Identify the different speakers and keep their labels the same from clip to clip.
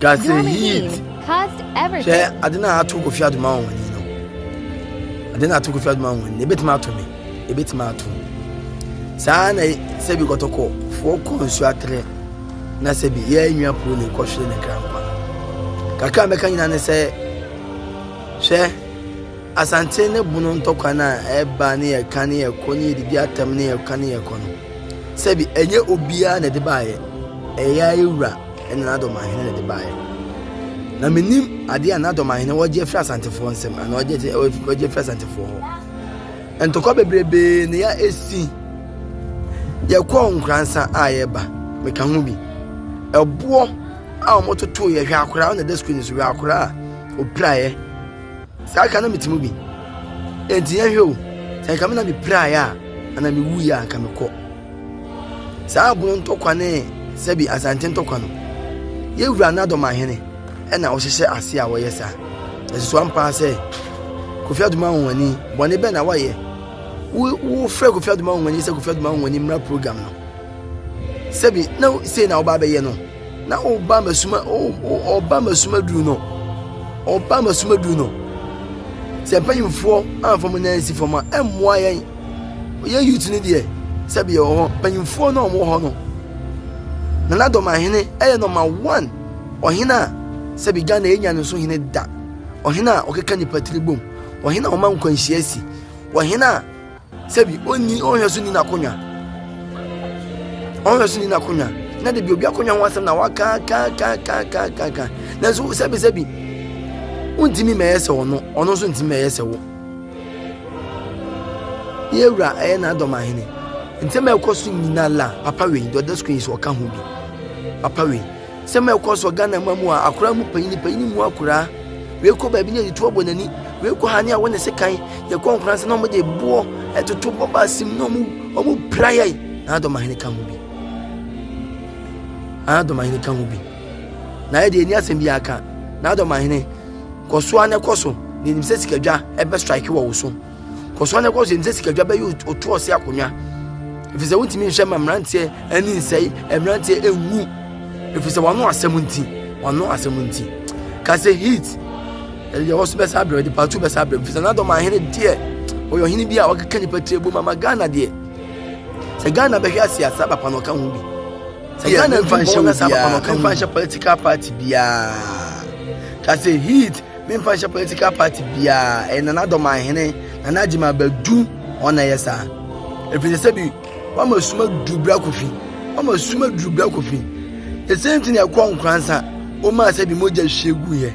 Speaker 1: Ka sɛ
Speaker 2: Your
Speaker 1: heat.
Speaker 2: machine caused
Speaker 1: Hwɛ
Speaker 2: everything.
Speaker 1: ade no a ato Kofi Adoma wɔn ani no. Ade no ato Kofi Adoma wɔn ani no, ebetumi ato me, ebetumi ato. Saa na sɛbi kɔtɔkɔfoɔ kɔ nsuo atrɛ na sɛbi yɛn nua poo na ɛkɔhwere ne kra nkwa. Kakra a mɛka nyinaa ne sɛ hwɛ Asante ne Bono ntɔkwa no a ɛba ne yɛka ne yɛkɔ ne yɛdidi atɛm ne yɛka ne yɛkɔ no, sɛbi ɛnyɛ obiara na ɛde baeɛ, ɛyɛ yɛn wura ɛna n'adɔmahene na ɛde baeɛ. Na menim adeɛ a n'adɔmahene wɔgye afiri Asantefoɔ nsam anaa wɔgye afiri Asantefoɔ hɔ. Ntɔkwa bebrebe na yɛ esi. Yɛkɔɔ Nkoransa a yɛba, meka ho bi. Ɛboɔ a wɔtoto yɛ hwɛ akwaraa na ɛda sukuu no so hwɛ akwaraa a opiraeɛ. Saa ka na mete mu bi. Enti yɛnhwɛ o, sɛ nka me na mepiraeɛ a anaa mewuiɛ a nka mekɔ. Saa abono ntɔkwa ne sɛbi Asante ntɔkwa no, yɛwura Nadɔmahene ɛna ɔhyehyɛ ase a wɔyɛ saa. Ɛsoso ampa sɛ Kofi Adoma Ahonwani, bɔne bɛn na wayɛ? Wofrɛ Kofi Adoma Ahonwani sɛ Kofi Adoma Ahonwani mmra program no. Sɛbi na sei na woba abɛyɛ no. Na ɔba masuma ɔba masuma duru no. Ɔba masuma duru no. Sɛ mpanyinfoɔ amfa mo nan nsi fam a ɛmmoa yɛn. Yɛn youth no deɛ sɛbi yɛwɔ hɔ mpanyinfoɔ no a wɔwɔ hɔ no. Nana Dɔmahene ɛyɛ nɔma one ɔhene a sɛbi Ghana yɛnya ne so hene da. Ɔhene a ɔkeka nipa tiri bom. Ɔhene a ɔma nkwanhyia si. Ɔhene a Sɛbi onni ɔnhwɛ so ni n'akonnwa. Ɔnhwɛ so ni n'akonnwa. Na de bi obi akonnwa ho asɛm na waka ka ka ka ka ka ka. Nanso sɛbi sɛbi wontumi mɛyɛ sɛ ɔno, ɔno nso ntumi mɛyɛ sɛ wo. Yɛwura ɛyɛ n'adɔm ahene. Nsɛm a ɛkɔ so nyina la papa wei deɛ ɔda screen so ɔka ho bi. Papa wei. Sɛm a ɛkɔ so Ghana ma mu a akora mu panyin panyin mu akora. Wei kɔ baabi ne yɛde tuo abɔ n'ani. Wei kɔ ha ne awɔ ne sekan. Yɛkɔ nkoransa na wɔde boɔ ɛtoto bɔ baasi mu na wɔn wɔn pira yɛn. Na adɔm ahene ka ho bi. Na adɔm ahene ka ho bi. Na yɛ deɛ ɛni asɛm bi aka. Na adɔm ahene kɔ so a na ɛkɔ so. Na enim sɛ sikadwa ɛbɛ strike wɔ wo so. Kɔ so na kɔ so ɛnsɛ sikadwa bɛyɛ otu ɔse akonnwa ɛfiri sɛ wontumi nhwɛ ma mmeranteɛ ani nsɛe mmeranteɛ ɛnwu ɛfiri sɛ wano asɛm nti wano asɛm nti ka sɛ heat ɛde deɛ wɔso bɛsa abrɛ ɛde patu bɛsa abrɛ ɛfiri sɛ n'adɔm ahene deɛ ɔyɛ ɔhene bi a ɔkeka nipa tire bom ama Ghana deɛ sɛ Ghana bɛhwɛ ase a saa papa no ɔka ho bi sɛ Ghana mfa nhyɛ obiara mfa nhyɛ political party biara ka sɛ heat Memfa nhyɛ political party biara, ɛyɛ Nana Dɔmahene, Nana Agyemang Badu, wɔn na ɛyɛ saa. Ɛfiri sɛ sɛbi wɔama sum aduru Bra Kofi, wɔama sum aduru Bra Kofi. The same thing ɛkɔ Nkoransa, wɔmaa sɛbi mogya hwie guiɛ.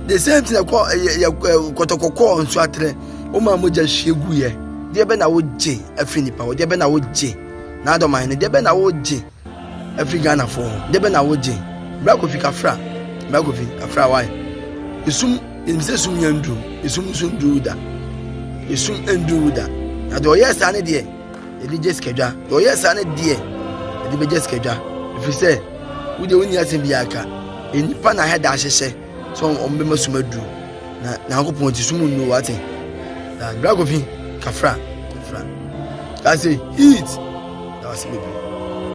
Speaker 1: The same thing ɛkɔ ɛyɛ kɔtɔkɔkɔɔ nso atrɛ, wɔmaa mogya hwie guiɛ. Deɛ bɛ na wogye afiri nipa hɔ, deɛ bɛ na wogye Nana Dɔmahene, deɛ bɛ na wogye. Afiri Ghana foɔ hɔ. Deɛ bɛ na wo gye. Bra Kofi kafra. Bra Kofi kafra why? Esum yɛnim sɛ esum nyɛ nduru. Esum nso nduru da. Esum nduru da. Na deɛ ɔyɛ saa ne deɛ yɛde gye sikadwa. Deɛ ɔyɛ saa ne deɛ yɛde bɛgye sikadwa. Ɛfiri sɛ wo deɛ wonni asɛm biara ka. Nnipa na ahɛ da ahyehyɛ sɛ wɔn bɛma sum aduru. Na Nyankopɔn ti sum nnuru wate. Na Bra Kofi kafra kafra. That's a heat. That's bebree.